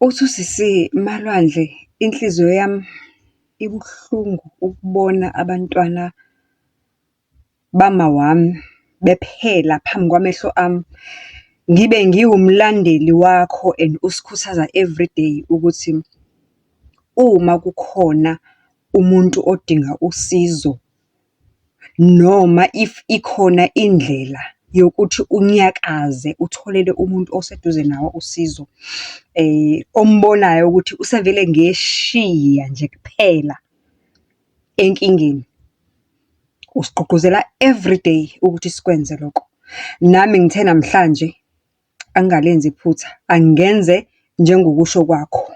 Uthi usisi Malwandle, inhliziyo yami ibuhlungu ukubona abantwana bamawami bephela phambi kwamehlo ami. Ngibe ngiwumlandeli wakho and usikhuthaza everyday ukuthi uma kukhona umuntu odinga usizo, noma if ikhona indlela yokuthi unyakaze utholele umuntu oseduze nawe usizo, ombonayo ukuthi usevele ngeshiya nje kuphela enkingeni. Usigqugquzela everyday ukuthi sikwenze lokho. Nami ngithe namhlanje angingalenzi iphutha, angenze njengokusho kwakho.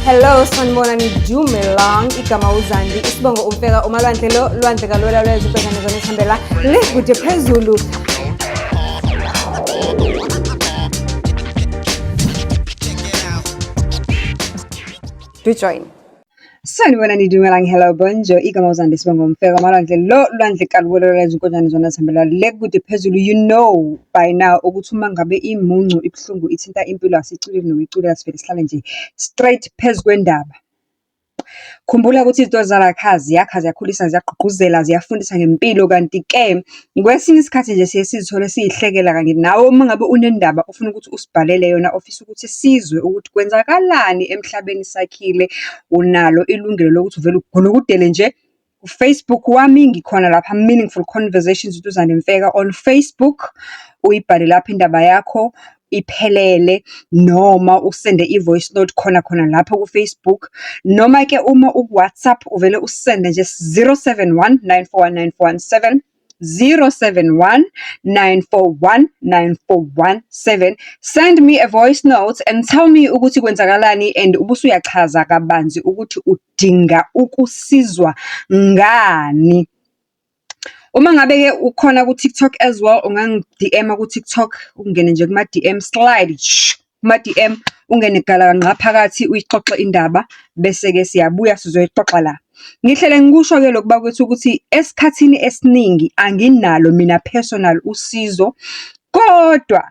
Hello sanibonani Dumelang igama uZandi isibongo umfeka umalwandle lo lwandle kalwela lwezwe ubhekane zona esihambela le kude phezulu. Do join. Sanibonani dumelang hello bonjo igama uZandi isibongo umfeka umalwandle lo lwandle kalwela lwezwe inkonjane zona zihambela le kude phezulu. You know by now ukuthi uma ngabe imuncu ibuhlungu ithinta impilo asiculeli nokuyiculela sivele sihlale nje straight phezu kwendaba. Khumbula ukuthi izinto zalakha ziyakha, ziyakhulisa, ziyagqugquzela, ziyafundisa ngempilo. Kanti-ke kwesinye isikhathi nje siye sizithole siy'hlekela kanye nawe uma ngabe unendaba ofuna ukuthi usibhalele yona, ofisa ukuthi sizwe ukuthi kwenzakalani emhlabeni sakhile, unalo ilungelo lokuthi uvele ugulukudele nje ku-Facebook wami. Ngikhona lapha, Meaningful Conversations with uZandi Mfeka on Facebook. Uyibhale lapho indaba yakho iphelele, noma usende i-voice note khona khona lapho ku-Facebook. Noma-ke uma uku-WhatsApp uvele usende nje 071 941 9417. 071 941 9417. Send me a voice note and tell me ukuthi kwenzakalani and ubusuyachaza kabanzi ukuthi udinga ukusizwa ngani. Uma ngabe-ke ukhona ku-TikTok as well, ungangi-DM ku-TikTok, ungene nje kuma-DM, slide kuma-DM, ungene galakangqa phakathi uyixoxe indaba, bese-ke siyabuya sizoyixoxa la. Ngihlele ngikusho-ke lokhu bakwethu ukuthi esikhathini esiningi anginalo mina personal usizo, kodwa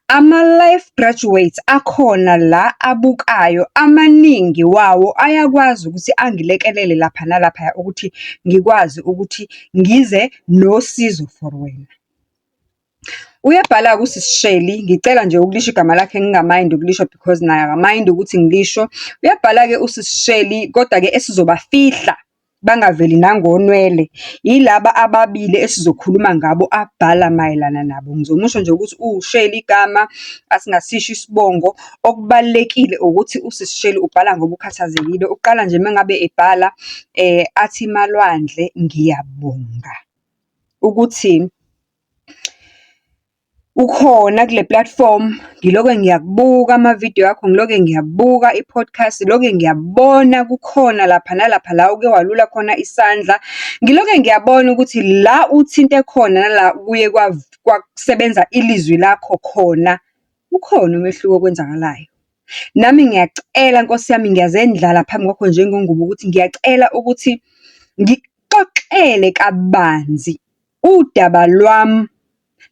ama-life graduates akhona la abukayo, amaningi wawo ayakwazi ukuthi angilekelele lapha nalaphaya ukuthi ngikwazi ukuthi ngize nosizo for wena. Uyabhala-ke usisi Shirley, ngicela nje ukulisho igama lakhe ngingamayindi ukulisho because naye akamayindi ukuthi ngilisho. Uyabhala-ke usisi Shirley, kodwa-ke esizobafihla bangaveli nangonwele, yilaba ababili esizokhuluma ngabo abhala mayelana nabo. Ngizomusho nje ukuthi uwuShirley igama, asingasisho isibongo. Okubalulekile ukuthi usisi Shirley ubhala ngoba ukhathazekile. Uqala nje uma ngabe ebhala athi Malwandle ngiyabonga ukuthi ukhona kule platform, ngilokhe ngiyakubuka amavidiyo akho, ngilokhe ngiyabuka i-podcast, ngilokhe ngiyabona kukhona lapha nalapha la uke walula khona isandla. Ngilokhe ngiyabona ukuthi la uthinte khona nala kuye kwakusebenza ilizwi lakho khona, ukhona umehluko okwenzakalayo. Nami ngiyacela Nkosi yami, ngiyazendlala phambi kwakho njengengubo ukuthi ngiyacela ukuthi ngikuxoxele kabanzi udaba lwami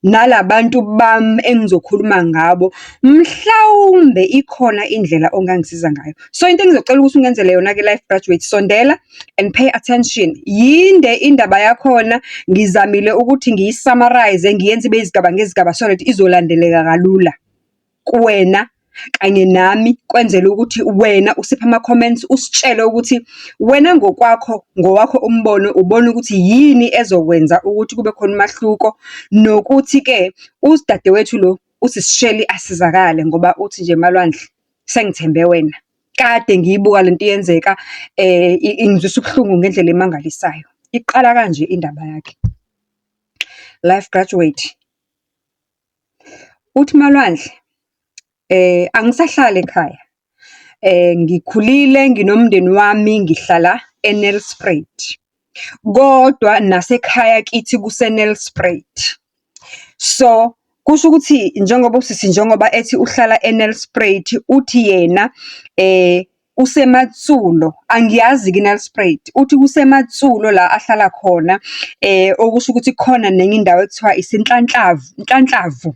nalabantu bami engizokhuluma ngabo. Mhlawumbe ikhona indlela ongangisiza ngayo. So, into engizocela ukuthi ungenzele yona-ke Life Graduate, sondela and pay attention. Yinde indaba yakhona, ngizamile ukuthi ngiyi-summarise, ngiyenze ibe izigaba ngezigaba so that izolandeleka kalula kuwena kanye nami, kwenzele ukuthi wena usiphe ama-comments, usitshele ukuthi wena ngokwakho, ngowakho umbono, ubona ukuthi yini ezokwenza ukuthi kube khona umahluko. Nokuthi-ke udadewethu lo, usisi Shirley asizakale ngoba uthi nje Malwandle, sengithembe wena. Kade ngiyibuka lento iyenzeka, ingizwisa ubuhlungu ngendlela emangalisayo. Iqala kanje indaba yakhe. Life Graduate. Uthi Malwandle, angisahlali ekhaya. Ngikhulile nginomndeni wami, ngihlala eNelspruit. Kodwa nasekhaya kithi kuse-Nelspruit. So, kusho ukuthi njengoba usisi njengoba ethi uhlala eNelspruit, uthi yena useMatsulo, angiyazi-ke iNelspruit. Uthi kuseMatsulo la ahlala khona, okusho ukuthi kukhona nenye indawo ekuthiwa iseNhlanhlavu, Nhlanhlavu.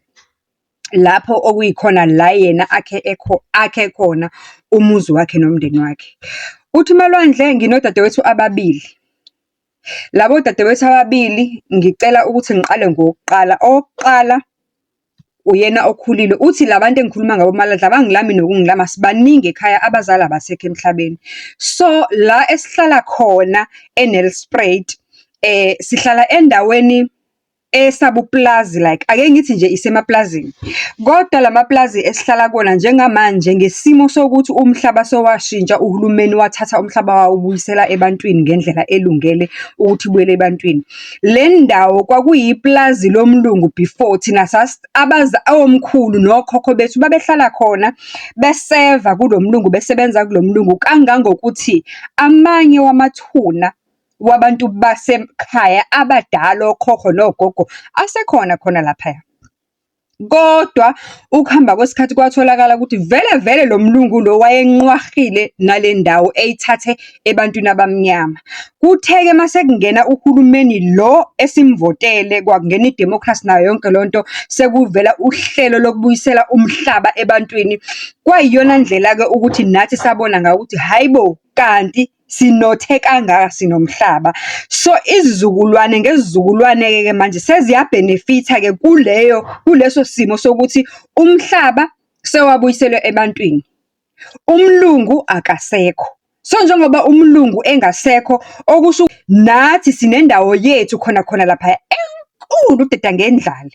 Lapho okuyikhona la yena akhe akhe khona umuzi wakhe nomndeni wakhe. Uthi uMaLwandle, nginodadewethu ababili. Labo dadewethu ababili, ngicela ukuthi ngiqale ngowokuqala. Owokuqala, uyena okhulile. Uthi la bantu engikhuluma ngabo uMaLwandle abangilami nokungilama, sibaningi ekhaya, abazali abasekho emhlabeni. So, la esihlala khona e-Nelspruit, sihlala endaweni esabupulazi like, ake ngithi nje isemaplazini. Kodwa la mapulazi esihlala kuwona njengamanje ngesimo sokuthi umhlaba sowashintsha, uhulumeni wathatha umhlaba wawubuyisela ebantwini ngendlela elungele ukuthi ubuyele ebantwini. Le ndawo kwakuyipulazi lomlungu before, thina omkhulu nokhokho bethu babehlala khona, beseva kulo mlungu, besebenza kulo mlungu, kangangokuthi amanye wamathuna wabantu basekhaya abadala, okhokho nogogo, asekhona khona laphaya. Kodwa ukuhamba kwesikhathi kwatholakala ukuthi vele vele lo mlungu lo wayenqwahile nale ndawo eyithathe ebantwini abamnyama. Kuthe-ke mase kungena uhulumeni lo esimvotele, kwangena idemokhrasi nayo yonke leyo nto, sekuvela uhlelo lokubuyisela umhlaba ebantwini. Kwayiyona ndlela-ke ukuthi nathi sabona ngayo ukuthi hhayi bo, kanti sinothe kangaka sinomhlaba. So, izizukulwane ngezizukulwane-ke ke manje seziya-benefit-a-ke kuleyo, kuleso simo sokuthi umhlaba sewabuyiselwa ebantwini. Umlungu akasekho. So, njengoba umlungu engasekho, okusho nathi sinendawo yethu khona khona laphaya enkulu udedangendlale.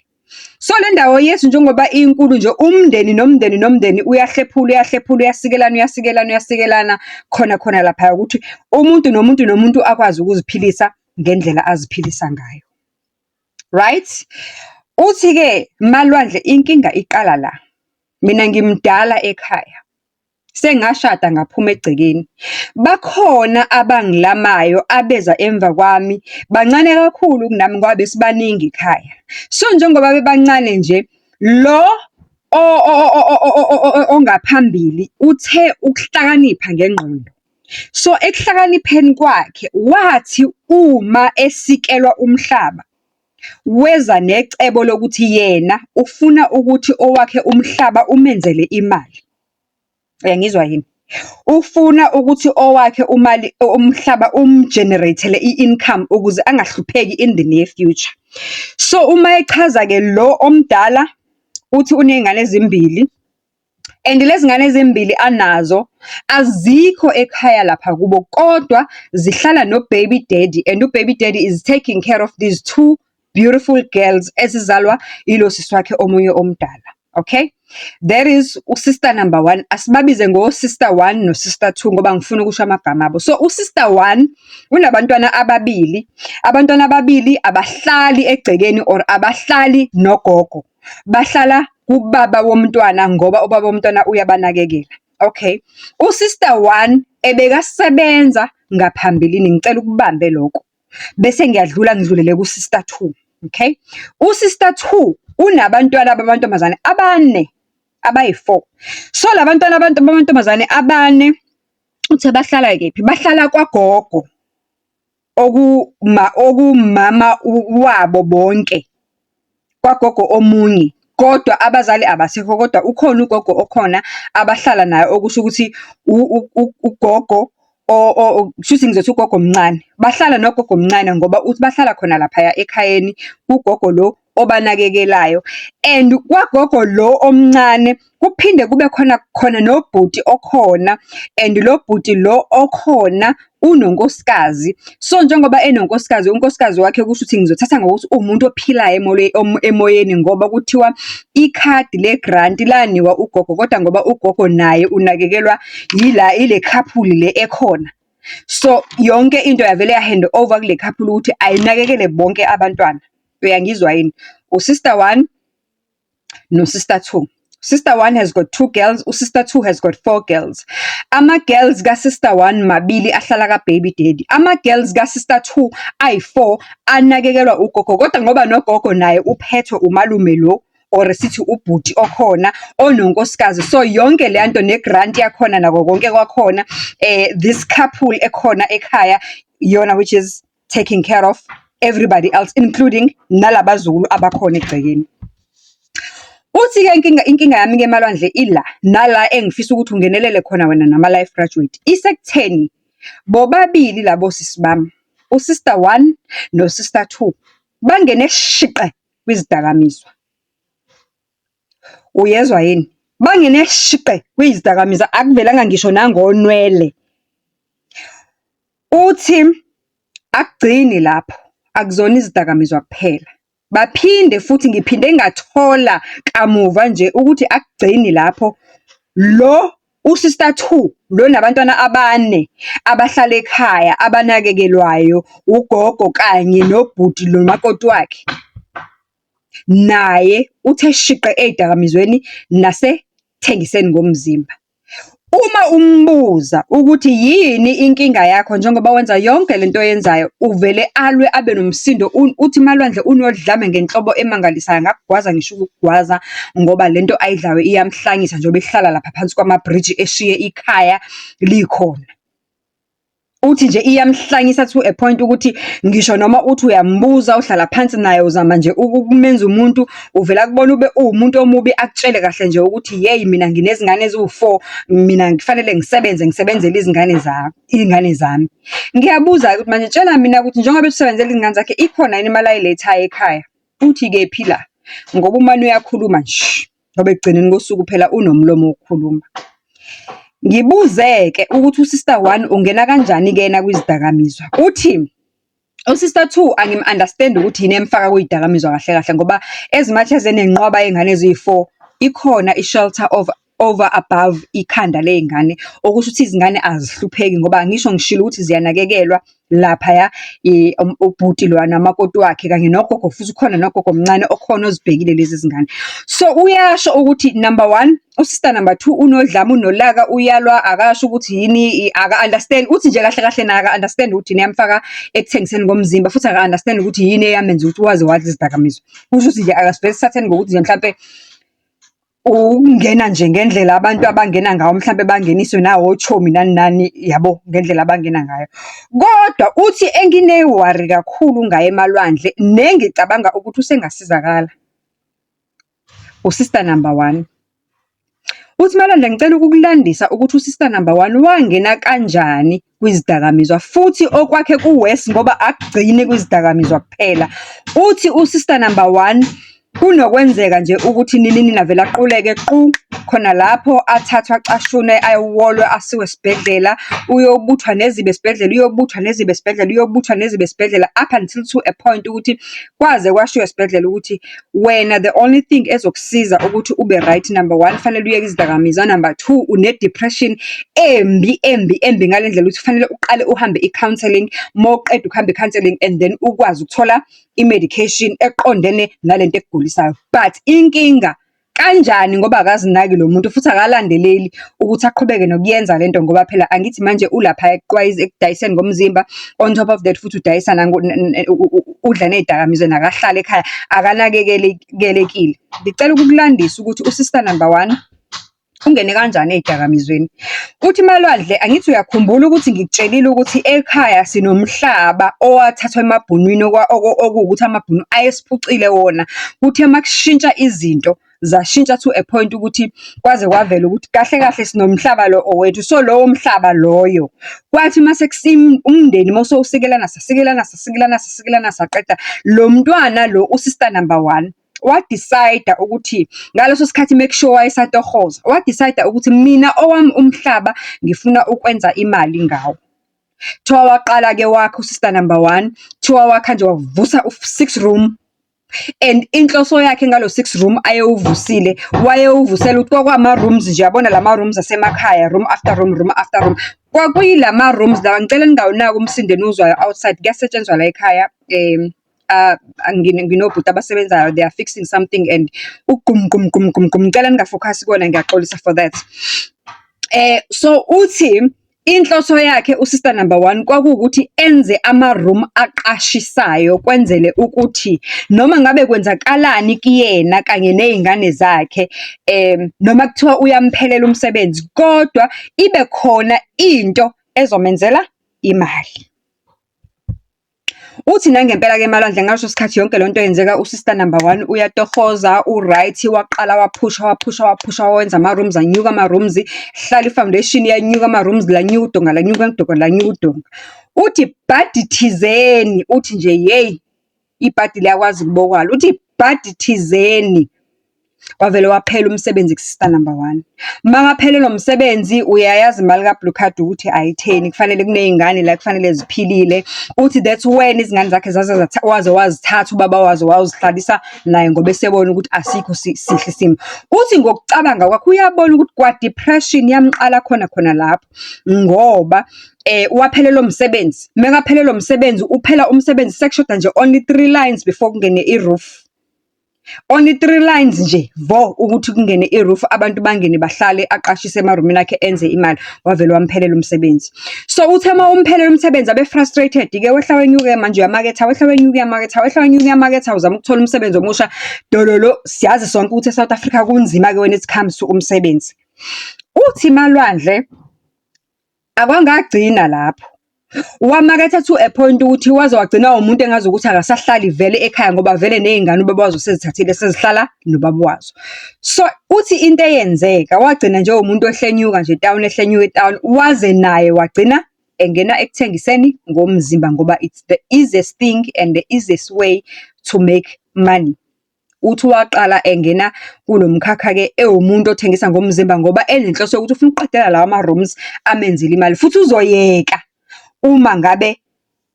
So, le ndawo yethu njengoba inkulu nje, umndeni nomndeni nomndeni uyahlephula, uyahlephula, uyasikelana, uyasikelana, uyasikelana khona khona laphaya ukuthi umuntu nomuntu nomuntu akwazi ukuziphilisa ngendlela aziphilisa ngayo. Right? Uthi-ke MaLwandle inkinga iqala la, mina ngimdala ekhaya, sengashada ngaphuma egcekeni. Bakhona abangilamayo abeza emva kwami, bancane kakhulu kunami ngoba besibaningi ekhaya. So, njengoba bebancane nje, lo ongaphambili uthe ukuhlakanipha ngengqondo. So, ekuhlakanipheni kwakhe, wathi uma esikelwa umhlaba, weza necebo lokuthi yena ufuna ukuthi owakhe umhlaba umenzele imali. Uyangizwa yini? Ufuna ukuthi owakhe umali, umhlaba umu-generate-ele i-income ukuze angahlupheki in the near future. So, uma echaza-ke lo omdala, uthi uney'ngane ezimbili, and lezi ngane ezimbili anazo azikho ekhaya lapha kubo, kodwa zihlala no-baby daddy, and u-baby daddy is taking care of these two beautiful girls ezizalwa ilo sisi wakhe omunye omdala. Okay? There is u-sister number one, asibabize ngo-sister one no-sister two ngoba ngifuna ukusho amagama abo. So, u-sister one unabantwana ababili, abantwana ababili abahlali egcekeni or abahlali nogogo. Bahlala kubaba womntwana ngoba ubaba womntwana uyabanakekela. Okay. U-sister one ebekasebenza ngaphambilini, ngicela ukubambe lokho. Bese ngiyadlula ngidlulele ku-sister two. Okay. U-sister two unabantwana bamantombazane abane, abayi-four. So, la bantwana abantu bamantombazane abane, uthe bahlala kephi? Bahlala kwagogo, okumama wabo bonke, kwagogo omunye. Kodwa abazali abasekho, kodwa ukhona ugogo okhona abahlala naye, okusho ukuthi ugogo kushuthi ngizothi ugogo omncane. Bahlala nogogo omncane ngoba uthi bahlala khona laphaya ekhayeni kugogo lo obanakekelayo. And kwagogo lo omncane kuphinde kube khona khona nobhuti okhona, and lo bhuti lo okhona unonkosikazi. So, njengoba enonkosikazi, unkosikazi wakhe kusho ukuthi ngizothatha ngokuthi uwumuntu ophilayo emoyeni ngoba kuthiwa ikhadi le-grant lanikwa ugogo, kodwa ngoba ugogo naye unakekelwa yila ile couple le ekhona. So, yonke into yavele ya-hand over kule couple ukuthi ayinakekele bonke abantwana. Uyangizwa yini? U-sister one, no-sister two. Sister one has got two girls, u-sister two has got four girls. Ama-girls ka-sister one mabili ahlala ka-baby daddy. Ama-girls ka-sister two ayi-four anakekelwa ugogo, kodwa ngoba nogogo naye uphethwe umalume lo or sithi ubhuti okhona ononkosikazi. So, yonke leya nto ne-grant yakhona nako konke kwakhona, this couple ekhona ekhaya iyona which is taking care of everybody else, including nalabazukulu abakhona egcekeni. Uthi-ke inkinga yami-ke Malwandle ila, nala engifisa ukuthi ungenelele khona wena nama-life graduate, isekutheni bobabili labo sisi bami, u-sister one, no-sister two, bangene shiqe kwizidakamizwa. Uyezwa yini? Bangene shiqe kwizidakamizwa, akuvelanga ngisho nangonwele. Uthi akugcini lapho, akuzona izidakamizwa kuphela. Baphinde futhi ngiphinde ngathola kamuva nje ukuthi akugcini lapho, lo u-sister two, lo nabantwana abane abahlala ekhaya abanakekelwayo ugogo kanye nobhuti lo makoti wakhe. Naye uthe shiqe ey'dakamizweni nasekuthengiseni ngomzimba. Uma umbuza ukuthi yini inkinga yakho njengoba wenza yonke lento oyenzayo, uvele alwe abe nomsindo, uthi Malwandle unodlame ngenhlobo emangalisayo, angakugwaza ngisho ukukugwaza ngoba lento ayidlayo iyamhlanyisa njengoba ehlala lapha phansi kwamabhriji eshiye ikhaya likhona. Uthi nje iyamhlanyisa to a point ukuthi ngisho noma uthi uyambuza uhlala phansi naye uzama nje ukumenza umuntu, uvele akubone ube uwumuntu omubi akutshele kahle nje ukuthi yeyi mina nginezingane eziwu-four, mina kufanele ngisebenze ngisebenzele izingane zami, iy'ngane zami. Ngiyabuza-ke ukuthi manje tshela mina ukuthi njengoba esebenzela izingane zakhe ikhona yini imali ayilethayo ekhaya? Uthi kephi la? Ngoba umane uyakhuluma nje, ngoba ekugcineni kosuku phela unomlomo wokukhuluma. Ngibuze-ke ukuthi u-sister one ungena kanjani-ke yena kwizidakamizwa? Uthi, u-sister two angim-understand-i ukuthi yini emfaka kuy'dakamizwa kahle kahle ngoba as much as enenqwaba yey'ngane eziyi-four, ikhona i-shelter over, over above ikhanda ley'ngane. Okusho ukuthi izingane azihlupheki ngoba angisho ngishilo ukuthi ziyanakekelwa laphaya ubhuti lo nomakoti wakhe kanye nogogo futhi ukhona nogogo omncane okhona ozibhekile lezi zingane. So, uyasho ukuthi number one, u-sister number two unodlame, unolaka, uyalwa, akasho ukuthi yini, aka-understand, uthi nje kahle kahle naye aka-understand ukuthi yini eyamfaka ekuthengiseni komzimba, futhi aka-understand ukuthi yini eyamenza ukuthi waze wadla izidakamizwa. Kusho ukuthi nje akasivele sithatheni ngokuthi nje mhlampe ukungena nje ngendlela abantu abangena ngawo, mhlampe bangeniswe nawochomi nani nani, yabo ngendlela abangena ngayo. Kodwa uthi engine-worry kakhulu ngaye eMalwandle, nengicabanga ukuthi usengasizakala, u-sister number one. Uthi Malwandle ngicela ukukulandisa ukuthi u-sister number one wangena kanjani kwizidakamizwa, futhi okwakhe ku-worse ngoba akugcini kwizidakamizwa kuphela. Uthi u-sister number one, kunokwenzeka nje ukuthi nini nini avele aquleke qu khona lapho, athathwe acashunwe, awolwe, asiwe esibhedlela. Uyobuthwa nezibi esibhedlela, uyobuthwa nezibi esibhedlela, uyobuthwa nezibi esibhedlela, up until to a point ukuthi kwaze kwashiwo esibhedlela ukuthi wena the only thing ezokusiza ukuthi ube right, number one, kufanele uyeke izidakamizwa, number two, une-depression embi embi embi ngale ndlela ukuthi kufanele uqale uhambe i-counselling. Uma uqeda ukuhamba i-counselling and then ukwazi ukuthola i-medication eqondene nalento ekugulisayo. But inkinga kanjani ngoba akazinaki lo muntu futhi akalandeleli ukuthi aqhubeke nokuyenza lento ngoba phela angithi manje ulapha ekudayiseni ngomzimba, on top of that futhi udayisa udla ney'dakamizwa nakahlali ekhaya, akanakekelekile. Ngicela ukukulandisa ukuthi u-sister number one ungene kanjani ey'dakamizweni. Uthi Malwandle, angithi uyakhumbula ukuthi ngikutshelile ukuthi ekhaya sinomhlaba owathathwa emabhunwini okuwukuthi amabhunu ayesiphucile wona. Kuthe uma kushintsha izinto, zashintsha to a point ukuthi kwaze kwavela ukuthi kahle kahle sinomhlaba lo owethu. So, lowo mhlaba loyo, kwathi mase umndeni mase usikelana, sasikelana, sasikelana, sasikelana, saqeda. Lo mntwana lo, u-sister number one, wa-decide-a ukuthi ngaleso sikhathi make sure wayesatohoza, wa-decide-a ukuthi mina owami umhlaba ngifuna ukwenza imali ngawo. Kuthiwa waqala-ke wakha u-sister number one, kuthiwa wakha nje wavusa u-six room. And inhloso yakhe ngalo six room ayewuvusile, wayewuvusela ukuthi kwakwama-rooms nje, yabona lama rooms asemakhaya, room after room, room after room. Kwakuyilama rooms lawa, ngicela ningawunaki umsindo eniwuzwayo outside, kuyasetshenzwa la ekhaya. Nginobhuti abasebenzayo, they are fixing something and ugqum gqum gqum gqum gqum, ngicela ninga-focus-i kuwona, ngiyaxolisa for that. So uthi inhloso yakhe u-sister number one kwakuwukuthi enze ama-room aqashisayo kwenzele ukuthi noma ngabe kwenzakalani kuyena kanye ney'ngane zakhe, noma kuthiwa uyamphelela umsebenzi, kodwa ibe khona into ezomenzela imali. Uthi nangempela-ke Malwandle ngaleso sikhathi yonke lento yenzeka u-sister number one uyatohoza, u-right, waqala waphusha, waphusha, waphusha, wenza ama-rooms, anyuka ama-rooms, hlala i-foundation yanyuka ama-rooms, lanyuka udonga, lanyuka udonga, lanyuka udonga. Uthi bhadi thizeni, uthi nje yeyi, ibhadi liyakwazi ukubokwalo. Uthi bhadi thizeni, wavele waphela umsebenzi ku-sister number one. Makaphelelwa umsebenzi, uyayazi imali ka-blue card ukuthi ayitheni, kufanele kuney'ngane la ekufanele ziphilile. Uthi that's when izingane zakhe zaze waze wazithatha ubaba wazo wayozihlalisa naye ngoba esebona ukuthi asikho sihle isimo. Uthi ngokucabanga kwakhe uyabona ukuthi kwa-depression yamqala khona khona lapho, ngoba waphelelwa umsebenzi. Mekaphelelwa umsebenzi, uphela umsebenzi sekushoda nje only three lines before kungene i-roof. Only three lines nje vo ukuthi kungene i-roof, abantu bangene bahlale, aqashise emarumini akhe enze imali. Wavele wamphelela umsebenzi. So uthe uma umphelela umsebenzi abe frustrated-ke, wehla wenyuka-ke manje uyamaketha, wehla wenyuka uyamaketha, wehla wenyuka uyamaketha, uzama ukuthola umsebenzi omusha. Dololo, siyazi sonke ukuthi e-South Africa kunzima-ke when it comes to umsebenzi. Uthi Malwandle, akwangagcina lapho. Wamaketha to a point ukuthi waze wagcina umuntu engazi ukuthi akasahlali vele ekhaya ngoba vele ney'ngane ubaba wazo usezithathile sezihlala nobaba wazo. So, uthi into eyenzeka, wagcina njengomuntu ehlenyuka nje etawuni, ehlenyuka etawuni, waze naye wagcina engena ekuthengiseni ngomzimba ngoba it's the easiest thing and the easiest way to make money. Uthi waqala engena kulo mkhakha-ke ewumuntu othengisa ngomzimba ngoba enenhloso yokuthi ufuna ukuqedela lawa ma-rooms amenzele imali, futhi uzoyeka uma ngabe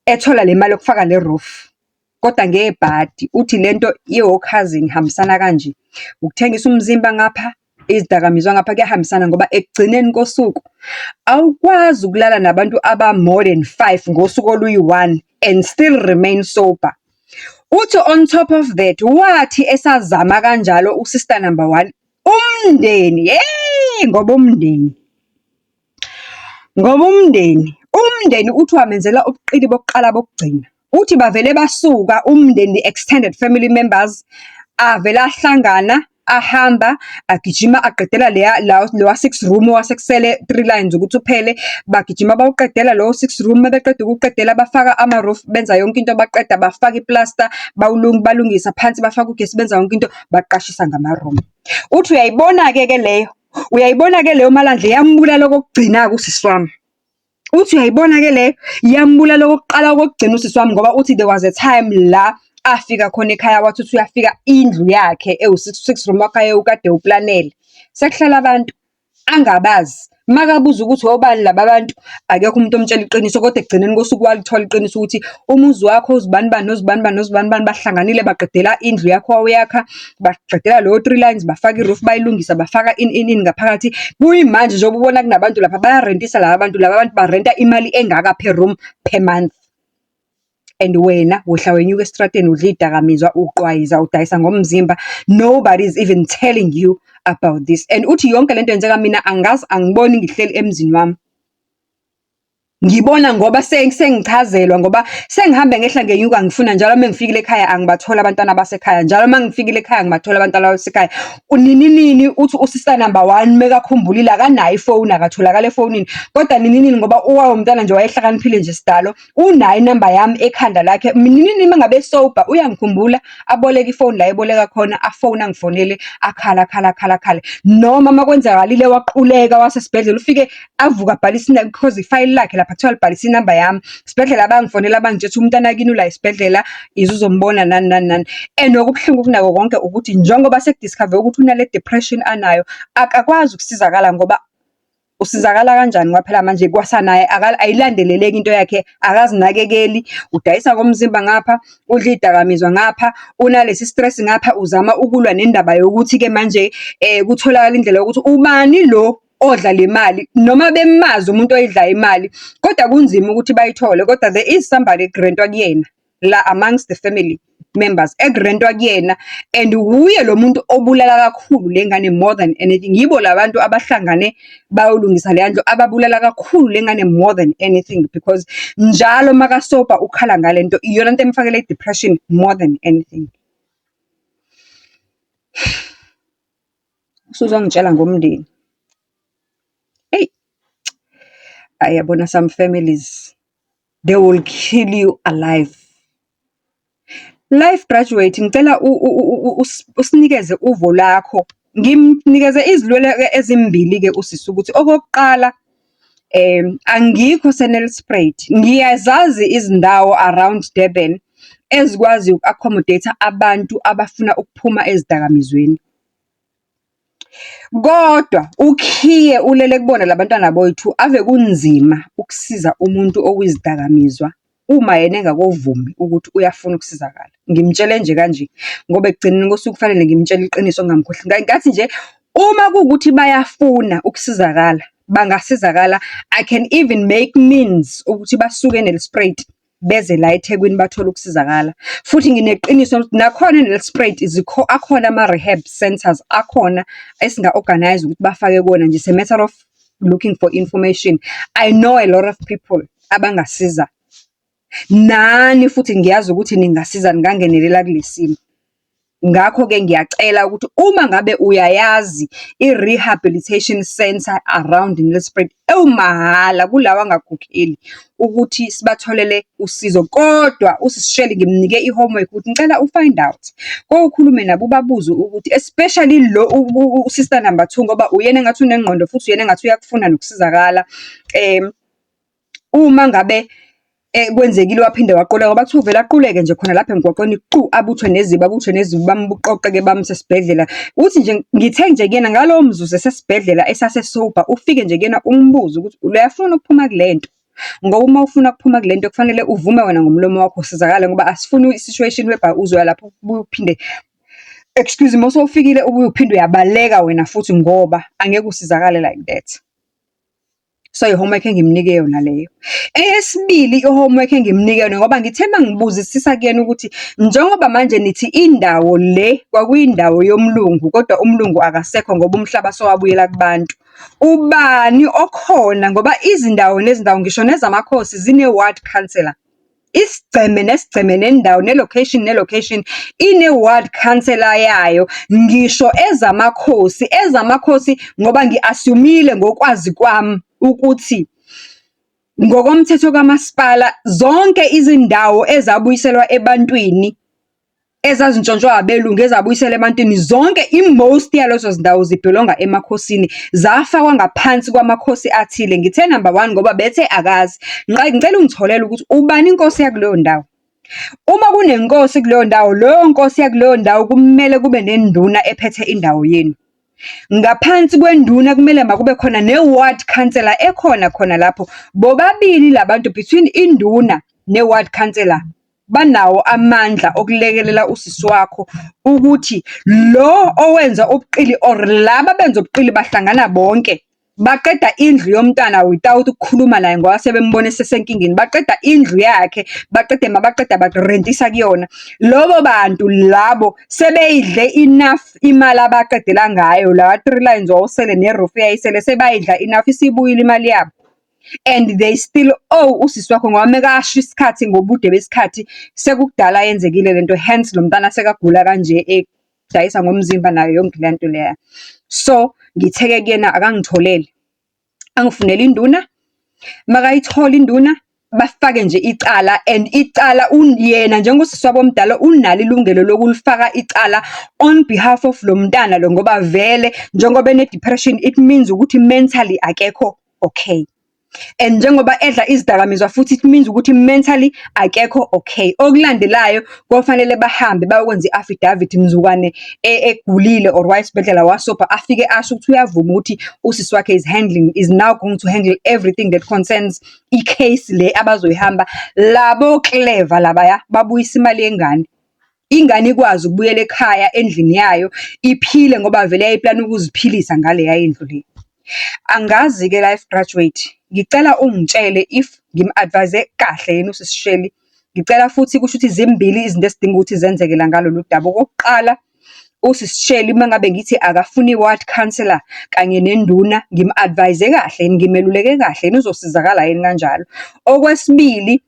ethola le mali yokufaka le roof. Kodwa ngebhadi, uthi lento iwo-cousin ihambisana kanje. Ukuthengisa umzimba ngapha, izidakamizwa ngapha kuyahambisana ngoba ekugcineni kosuku awukwazi ukulala nabantu aba-more than five ngosuku oluyi-one and still remain sober. Uthi on top of that, wathi esazama kanjalo u-sister number one, umndeni, yeyi ngoba umndeni, ngoba umndeni, umndeni uthi wamenzela ubuqili bokuqala bokugcina. Uthi bavele basuka umndeni, extended family members, avele ahlangana, ahamba, agijima aqedela leya lowa six room owasekusele three lines ukuthi uphele. Bagijima bawuqedela lowo six room, uma beqeda ukuwuqedela bafaka ama-roof, benza yonke into baqeda bafaka iplasta, balungisa phansi, bafaka ugesi, benza yonke into, baqashisa ngama-room. Uthi uyayibona-ke ke leyo, uyayibona-ke leyo Malwandle yambulala okokugcina-ke usisi wami. Uthi uyayibona-ke leyo, yambulala okokuqala okokugcina usisi wami ngoba uthi there was a time la afika khona ekhaya wathi uthi uyafika indlu yakhe ewu-six, six room wakhe ayewukade ewuplanele. Sekuhlala abantu angabazi. Makabuza ukuthi obani laba bantu, akekho umuntu omtshela iqiniso, kodwa ekugcineni kosuku walithola iqiniso ukuthi umuzi wakho uzibani bani nozibani bani nozibani bani bahlanganile baqedela indlu yakho owawuyakha, baqedela lowo three lines, bafaka i-roof, bayilungisa, bafaka ini ini ini ngaphakathi. Kuyimanje njengoba ubona kunabantu lapha bayarentisa laba bantu, laba bantu barenta imali engaka per room per month. And wena wehla wenyuka esitradeni udla iy'dakamizwa, uqwayiza, udayisa ngomzimba. Nobody is even telling you about this. And uthi yonke lento yenzeka mina angazi angiboni ngihleli emzini wami. Ngibona ngoba sengichazelwa ngoba sengihambe ngehla ngenyuka ngifuna njalo uma ngifikile ekhaya angibatholi abantwana basekhaya. Njalo uma ngifikile ekhaya ngibathola abantwana basekhaya. Nini nini uthi u-sister number one mekakhumbulile akanayo ifoni, akatholakali efonini. Kodwa nini nini ngoba owawumntwana nje wayehlakaniphile nje sidalo, unayo inamba yami ekhanda lakhe. Nini nini uma ngabe sober uyangikhumbula, aboleke ifoni la eboleka khona, afone angifonele, akhale akhale akhale akhale. Noma uma kwenzakalile waquleka wasesibhedlela ufike avuke abhalise because ifayili lakhe lapha kuthiwa libhalise inamba yami. Esibhedlela bangifonela bangitshela ukuthi umntwana kini ula esibhedlela, ize uzombona nani nani nani. And okubuhlungu kunako konke ukuthi njengoba seku-discover ukuthi unale depression anayo, akakwazi ukusizakala ngoba usizakala kanjani ngoba phela manje kwasanaye ayilandeleleki into yakhe, akazinakekeli, udayisa ngomzimba ngapha, udla iy'dakamizwa ngapha, unalesi stress ngapha, uzama ukulwa nendaba yokuthi-ke manje kutholakale indlela yokuthi ubani lo odla le mali, noma bemazi umuntu oyidlayo imali, kodwa kunzima ukuthi bayithole, kodwa there is somebody ekurentwa kuyena la amongst the family members, ekurentwa kuyena and wuye lo muntu obulala kakhulu le ngane more than anything. Yibo la bantu abahlangane bayolungisa leya ndlu, ababulala kakhulu le ngane more than anything because njalo maka-sober ukhala ngale nto, iyona nto emfakela i-depression more than anything. Usuzongitshela ngomndeni. Eyi, hhayi yabona some families, they will kill you alive. Life graduate, ngicela usinikeze uvo lakho. Ngimnikeze izilwelwe-ke ezimbili-ke usisi ukuthi okokuqala, angikho seNelspruit. Ngiyazazi izindawo around Durban ezikwaziyo uku-accommodate-a abantu abafuna ukuphuma ezidakamizweni. Kodwa ukhiye ulele kubona la bantwana boyi-two, ave kunzima ukusiza umuntu okwizidakamizwa uma yena engakovumi ukuthi uyafuna ukusizakala. Ngimtshele nje kanje, ngoba ekugcineni kosuku kufanele ngimtshele iqiniso ngingamkhohlwa. Ngathi nje, uma kuwukuthi bayafuna ukusizakala, bangasizakala. I can even make means ukuthi basuke eNelspruit beze la eThekwini bathole ukusizakala. Futhi ngineqiniso lokuthi nakhona eNelspruit akhona ama-rehab centres akhona esinga-organise-a ukuthi bafake kuwona nje, it's a matter of looking for information. I know a lot of people abangasiza. Nani futhi ngiyazi ukuthi ningasiza ningangenelela kule simo. Ngakho-ke ngiyacela ukuthi uma ngabe uyayazi i-rehabilitation centre around Nelspruit ewumahhala kulawa angakhokheli, ukuthi sibatholele usizo. Kodwa usisi Shirley ngimnike i-homework ukuthi ngicela u-find out, ukhulume nabo ubabuze ukuthi especially lo u-sister number two, ngoba uyena engathi unengqondo futhi uyena engathi uyakufuna nokusizakala. Uma ngabe kwenzekile waphinde waquleka, ngoba kuthiwa uvele aquleke nje khona lapha emgwaqweni qu, abuthwe nezibi, abuthwe nezibi, bamuqoqe-ke bamuse esibhedlela. Uthi nje, ngithe nje kuyena ngalowo mzuzu esesibhedlela esase-sober, ufike nje kuyena umbuze ukuthi uyafuna ukuphuma kule nto? Ngoba uma ufuna ukuphuma kule nto kufanele uvume wena ngomlomo wakho usizakale ngoba asifuni i-situation whereby uzoya lapho ubuye uphinde, excuse me, uma ubuye uphinde uyabaleka wena futhi ngoba angeke usizakale like that. So, i-homework engimnike yona leyo. Eyesibili i-homework engimnike yona, ngoba ngithe uma ngibuzisisa kuyena ukuthi, njengoba manje nithi indawo le kwakuyindawo yomlungu, kodwa umlungu akasekho ngoba umhlaba sowabuyela kubantu. Ubani okhona ngoba izindawo nezindawo ngisho nezamakhosi zine-ward councillor. Isigceme nesigceme nendawo, ne-location ne-location ine-ward councillor yayo. Ngisho ezamakhosi, ezamakhosi ngoba ngi-assume-ile ngokwazi kwami ukuthi ngokomthetho kamasipala zonke izindawo ezabuyiselwa ebantwini, ezazintshontshwa abelungu ezabuyiselwa ebantwini, zonke i-most yalezo zindawo zi-belong-a emakhosini, zafakwa ngaphansi kwamakhosi athile. Ngithe number one, ngoba bethe akazi. Ngicela ungitholele ukuthi ubani inkosi yakuleyo ndawo. Uma kunenkosi kuleyo ndawo, leyo nkosi yakuleyo ndawo kumele kube nenduna ephethe indawo yenu. Ngaphansi kwenduna kumele makube khona ne-ward councillor ekhona khona lapho. Bobabili la bantu between induna ne-ward councillor, banawo amandla okulekelela usisi wakho ukuthi lo owenza ubuqili or laba abenza ubuqili bahlangana bonke. Baqeda indlu yomntwana without ukukhuluma naye ngoba sebembona esesenkingeni. Baqeda indlu yakhe, baqede mabaqeda barentisa kuyona. Lobo bantu labo sebeyidle enough imali abaqedela ngayo, lawa three lines wawusele ne-roof eyayisele, sebayidla enough, isibuyile imali yabo. And they still owe usisi wakho ngoba mekasho isikhathi ngobude besikhathi sekukudala yenzekile lento, hence lo mntana sekagula kanje edayisa ngomzimba nayo yonke le nto leya. So, ngithe-ke kuyena akangitholele, angifunele induna, makayithola induna, bafake nje icala and icala yena njengosisi wabo omdala unalo ilungelo lokulifaka icala on behalf of lo mntana lo ngoba vele njengoba ene-depression, it means ukuthi mentally akekho okay. And njengoba edla izidakamizwa futhi it means ukuthi mentally akekho okay. Okulandelayo kofanele bahambe bayokwenza i-affidavit mzukwane egulile or waya esibhedlela wasobha, afike asho ukuthi uyavuma ukuthi usisi wakhe is handling, is now going to handle everything that concerns i-case le abazoyihamba. Labo clever labaya babuyisa imali yengane. Ingane ikwazi ukubuyela ekhaya endlini yayo, iphile ngoba vele yayiplana ukuziphilisa ngaleya indlu le. Angazi-ke life graduate, ngicela ungitshele if ngim-advise-e kahle yini usisi Shirley. Ngicela futhi kusho ukuthi zimbili izinto esidinga ukuthi zenzeke la ngalolu daba. Okokuqala, usisi Shirley uma ngabe ngithi akafune i-ward councillor kanye nenduna, ngim-advise-e kahle yini, ngimeluleke kahle yini, uzosizakala yini kanjalo. Okwesibili,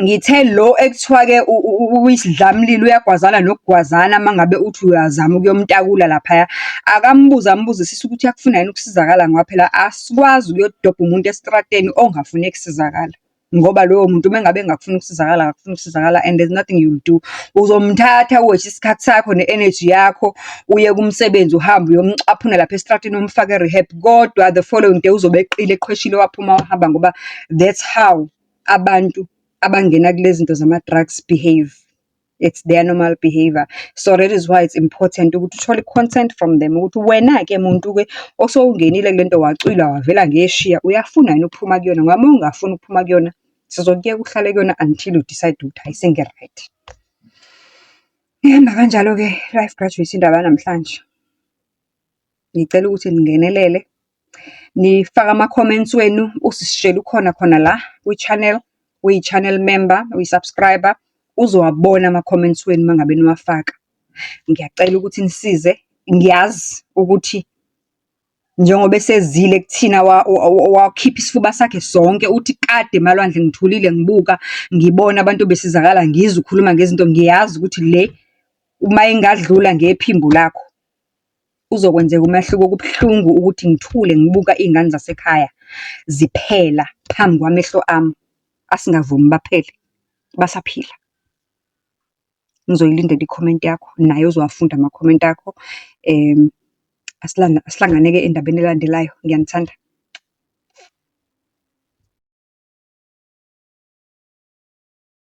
ngithe lo ekuthiwa-ke uyisidlamlilo uyagwazana nokugwazana uma ngabe uthi uyazama ukuyomtakula laphaya, akambuze ambuzisise ukuthi uyakufuna yini ukusizakala ngoba phela asikwazi ukuyodobha umuntu esitrateni ongafuni ukusizakala. Ngoba loyo muntu uma ngabe engakufuni ukusizakala, akafuni ukusizakala and there's nothing you'll do. Uzomthatha u-waste isikhathi sakho ne-energy yakho, uye kumsebenzi uhambe uyomcaphuna lapha estradini umfake e-rehab, kodwa the following day uzobe eqile eqhweshile waphuma wahamba ngoba that's how abantu abangena kule zinto zama-drugs behave. It's their normal behaviour. So that is why it's important ukuthi uthole i-consent from them ukuthi wena-ke muntu-ke osewungenile kule nto wacwila wavela ngeshiya, uyafuna yini ukuphuma kuyona? Ngoba uma ungafuni ukuphuma kuyona, sizokuyeka uhlale kuyona until you decide ukuthi hhayi sengi-right. Ihamba kanjalo-ke Life Graduate indaba yanamhlanje. Ngicela ukuthi ningenelele, nifake ama-comments wenu, usisi ukhona khona la kwi-channel, uyi-channel member, uyi-subscriber, uzowabona ama-comments wenu uma ngabe niwafaka. Ngiyacela ukuthi nisize, ngiyazi ukuthi njengoba esezile kuthina wakhipha isifuba sakhe sonke, uthi kade emalwandle ngithulile ngibuka, ngibona abantu besizakala, ngizwa ukhuluma ngezinto, ngiyazi ukuthi le uma ingadlula ngephimbo lakho, kuzokwenzeka umehluko. Kubuhlungu ukuthi ngithule ngibuka iy'ngane zasekhaya ziphela phambi kwamehlo ami. Asingavumi baphele, basaphila. Ngizoyilindela i-comment yakho, naye uzowafunda ama-comment akho. Asihlangane-ke endabeni elandelayo. Ngiyanithanda.